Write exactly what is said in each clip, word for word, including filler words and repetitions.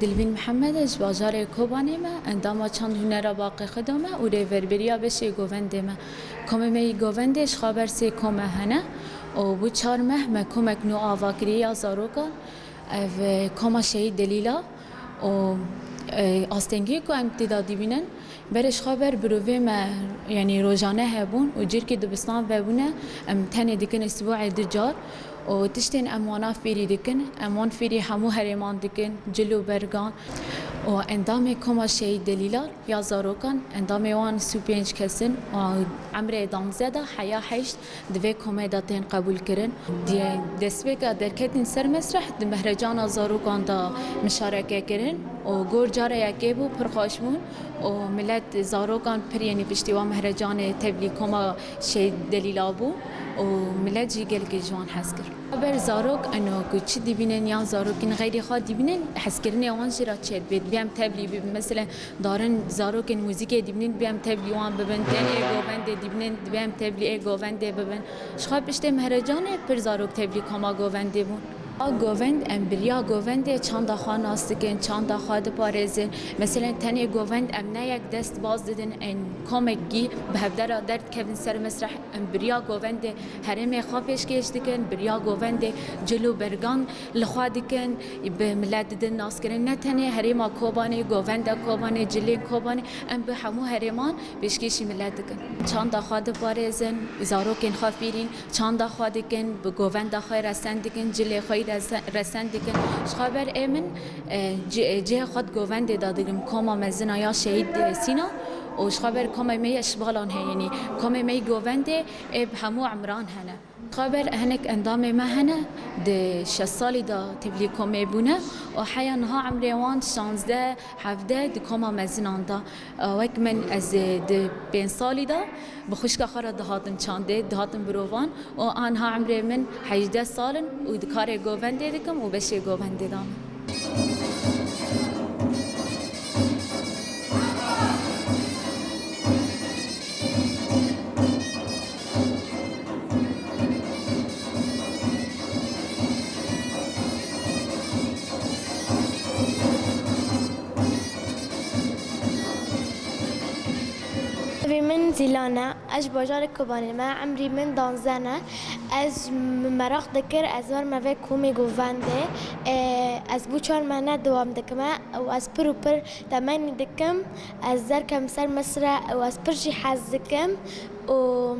Elvîn Mihemed e, ji bajarê Kobanê me, endama Çand Hunera Baqê Xweda me û rêverberiya beşê govendê me. Komê me yî govendê ji xwe ber sê kome hene û bû çar meh me komek nû ava kiriye ya zarokan. Ev, e, koma Şehîd Delîla û, e, astengiyê ku em tê de dibînin, berê ji xwe ber birovê me, yanî rojane hebûn û cîrkî dibistan vebûne, em tenê dikin îsbuê du car û tiştên em wana fêrî dikin, em wan fêrî hemû herêman dikin, cil û bergan û endamê koma Şehîd Delîla ya zarokan, endamê wan sî û pênc kes in û emrê danzdeh de heya heşt di vê komê de tên qebûlkirin. Di destpêka derketin ser mesreh di mehrecana zarokan de mişareke kirin û gor cara yekê bû, pir xweş bûn û milet zarokan pir yenî piştî wan mehrecanê tevlî koma Şehîd Delîla bû û milet jî gelekî ji wan hez kir. Ber zarok eno ku çi dibînin yan zarokên xeyrê xwe dibînin, hezkirinê wan jî re çêdibê. Dibê em tevlî bibin. Meselen, darin zarokên muzîkê dibînin, dibê em tevlî wan bibin. Tên ê govendê dibînin, dibê em tevlî ê govendê bibin. Ji xwe piştê mehrecanê pir zarok tevlî koma govendê bûn. A govend, em bi riya govendê çanda xwe nas dikin, çanda xwe diparêzin. Meselen, tenê govend em ne yek dest baz didin, em komekî bi hevdera derdikevin ser mesreh. Em bi riya govendê herêmê xwe pêşkêş dikin, bi riya govendê cil û bergan li xwe dikin, bi milet didin naskirin. Ne tenê herêma Kobanê, govenda Kobanê, cilên Kobanê, em bi hemû herêman pêşkêşî milet dikin. Çanda xwe diparêzin, zarokên xwe fîrîn çanda xwe dikin, bi govenda xwe resen dikin, cilê xwe resen, resen dikin. Ji xwe ber ê min, e, ci-, cihê xwe di govendê de dikim, koma mezin a ya Şehîd, e, Sînan û ji xwe ber komê me yê ji balan heye, yanî komê me yê govendê ê bi hemû emran hene. Xeber hinek endamê me hene, di şeş salî de tevlî komê bûne û heya niha emrê wan şazdeh, hevdeh di koma mezinan de. Wek min ez di pênc salî de bi xwişka xwe re dihatim çandê, dihatim birovan û aniha emrê min hejdeh sal in û di karê govendê dikim û beşê govendê de me. Navê min Zîlan e. Ez ji bajarê Kobanê me. Emrî min danzdeh ne. Ez m-, meraq dikir, ez werme vê komê govendê. Ê, ez bû çar mehne dewam dikime û ez pir û pir temenî dikim, ez derkem ser mesre û ez pir jî hez dikim û,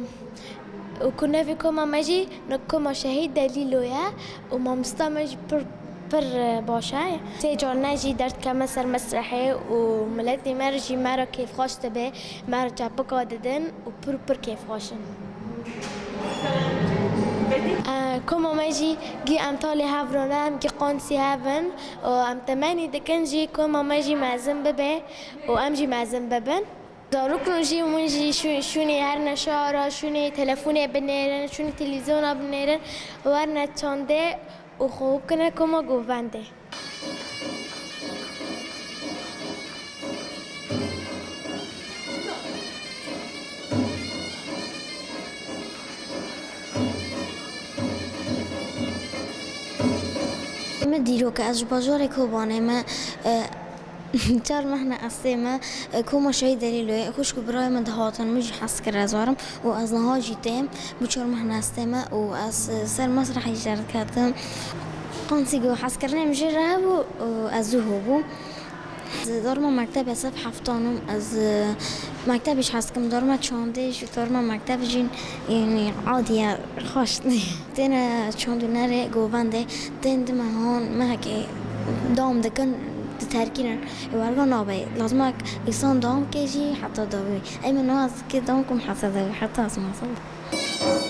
û ku nevê koma me jî ne koma Şehîd Delîlo ye û mamosta me jî pir, pir, e, baş e. Sê carne jî derdikeme ser mesrehê û miletê me re jî me re kêfxweş dibe, me re çepika didin û pir, pir kêfxweş in. E, koma me jî gî em talê hev re ne, em gî qonsî hev in û em temenî dikin jî koma me jî mezin bibe û em jî mezin bibin. Zarokên jî hûn jî şû-, şûnê herne şara, şûnê telefonê binêrin, şûnê televîzyona binêrin, werne çandê û xwe bikine koma govendê. Min dîrok e, ez ji bajarê Kobanê me, e, çar mehne ez tê me, e, koma Şehîd Delîloyê, xwişk û birayê min dihatin, min jî hez kir ez werim û ez niha jî têm. Bû çar mehne ez tê me û ez, e, ser mesrehê jî derketim. Qantigî û hezkirinê min jê re hebû û ez zû hû bûm. Ez darma mektebê sef heftan im. Ez, e, mektebê jî hez dikim, darma çandê jî, darma mektebê jî, yanî, adî ye, xweş. Têne çandûnerê govendê, tên di mehan mehekê dewam dikin, diterkînin. Ê werga nabe. Lazim e însan dewam ke jî heta dawî. Ey min niha ez dike dewam kim heta dawî, heta ez mezin bim.